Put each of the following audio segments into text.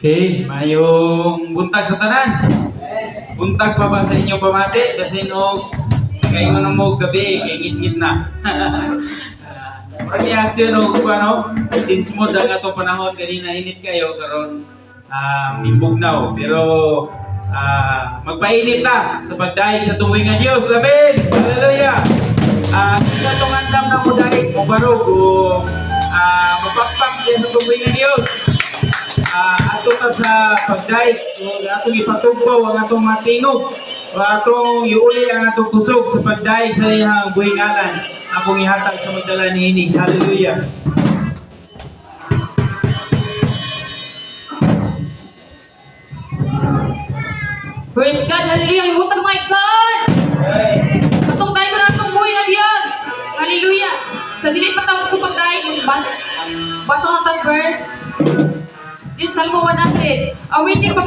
Okay, mayong buntag sa tanan. Buntag pa ba sa inyong pamati? Kasi og kayo mo gabi, kay ngit-ngit na. Murag ni action og ano, since mo ang atong panahon kanina init kayo karon bugnaw, pero magpainit ta sa pagdayeg sa tuwing nga Dios. Amen. Hallelujah. Sa atong andam na mo dayeg mo barog o mapakpak diya sa tuwing nga Dios. Ato ta sa pagdayeg o atong ipatugpaw ang atong mga tingog o atong iuli ang atong kusog sa pagdayeg sa iyang buhing ngalan akong ihatag sa magdala niini. Hallelujah. Praise God, hallelujah. Ibutag mga igsoon. Atong tayo na atong buhay na Diyos. Hallelujah. Sa dili pa tawag ko pagdayeg, basa na tag verse. This Salmo 100. Awiting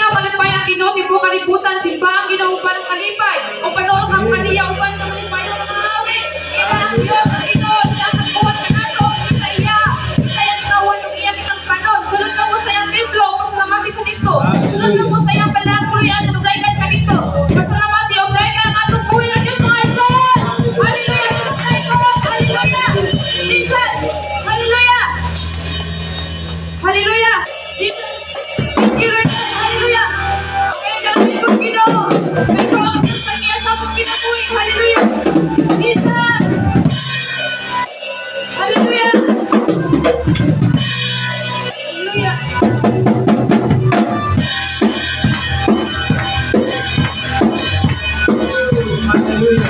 ang malipay ang Ginoo tibuok kalibutan, simba ang Ginoo uban ang kalipay. O panood ang kaniya uban sa malipay ang mga awit. Ila ang Diyos ang Ginoo, siya ang nagbuhat kanato sa iya. Sa iyang tawan ug iyang itang panon. Sulod ka mo sa iyang templo, pasalamati sa dito. Sulod ka mo sa iyang balangkurian, ug daygan ka dito. Pasalamati og daygan ang atong buhi nga Diyos, mga igsoon. Hallelujah! Sulod ka igsoon. Hallelujah! Jesus! Hallelujah! Hallelujah! Jesus! Thank you, Lord. Hallelujah! Okay, dami kong Ginoo. Ikaw ang Diyos sa iya sa akong kinabuhi. Hallelujah! Jesus! Hallelujah! Hallelujah! Hallelujah.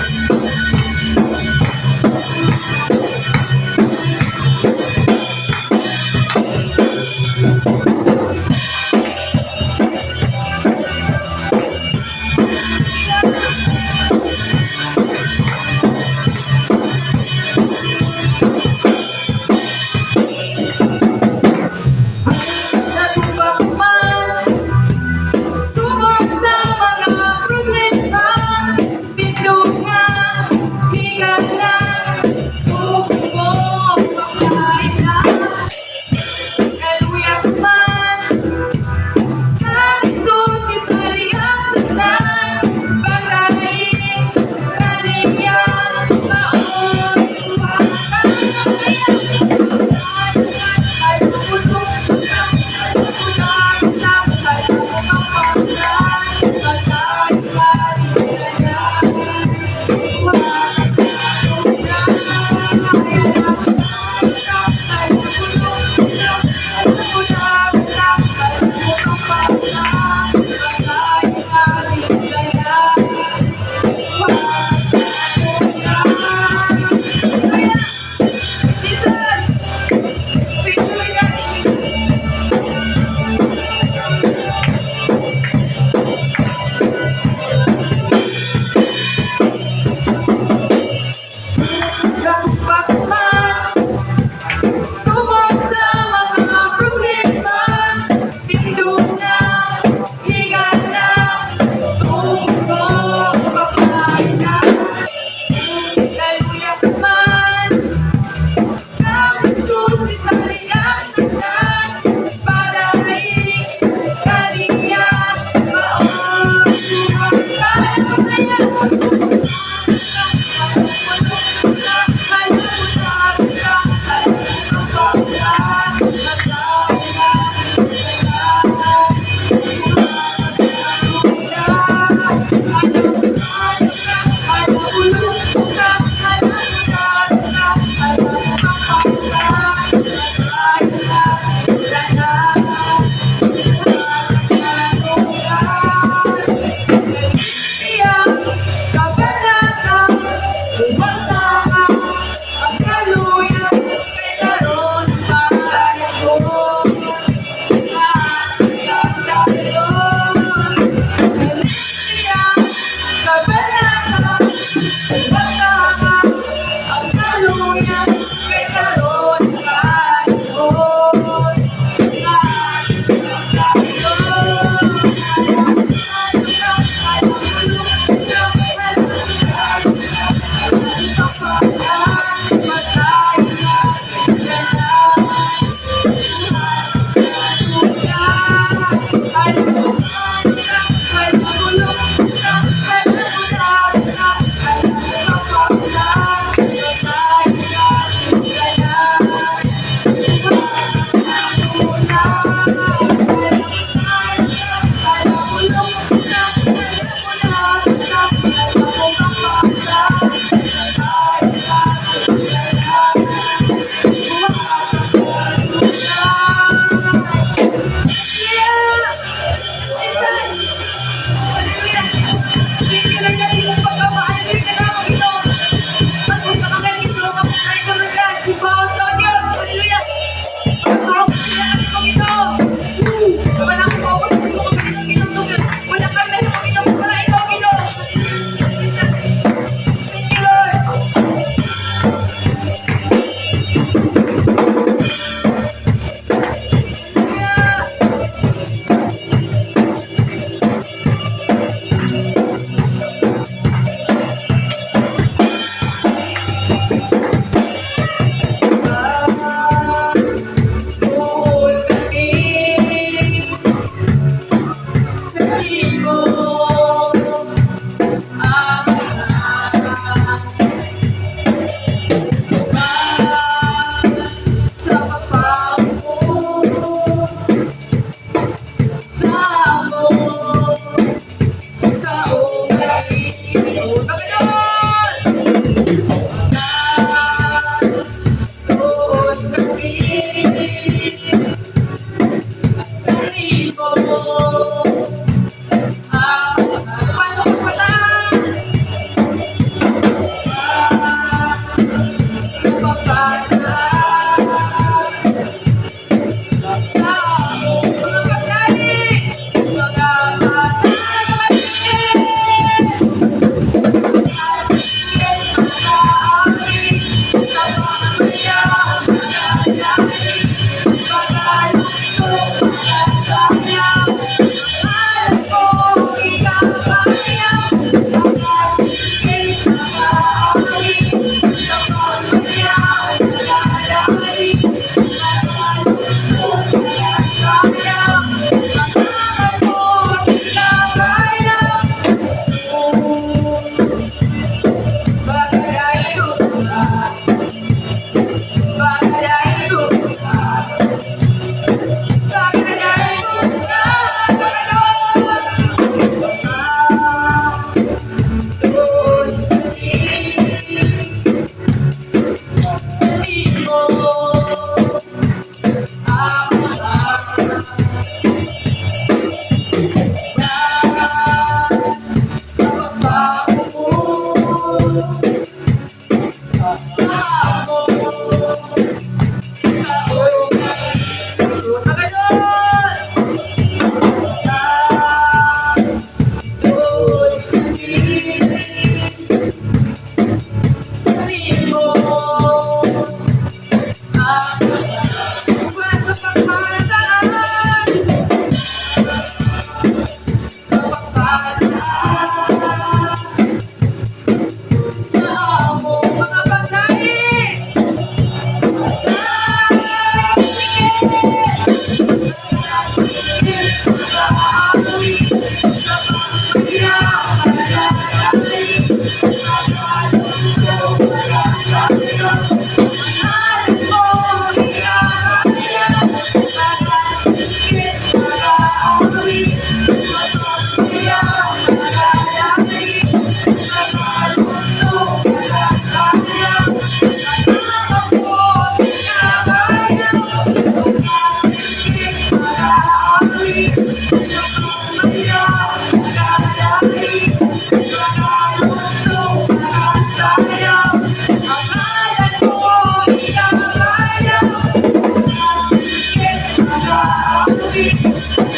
Tubig.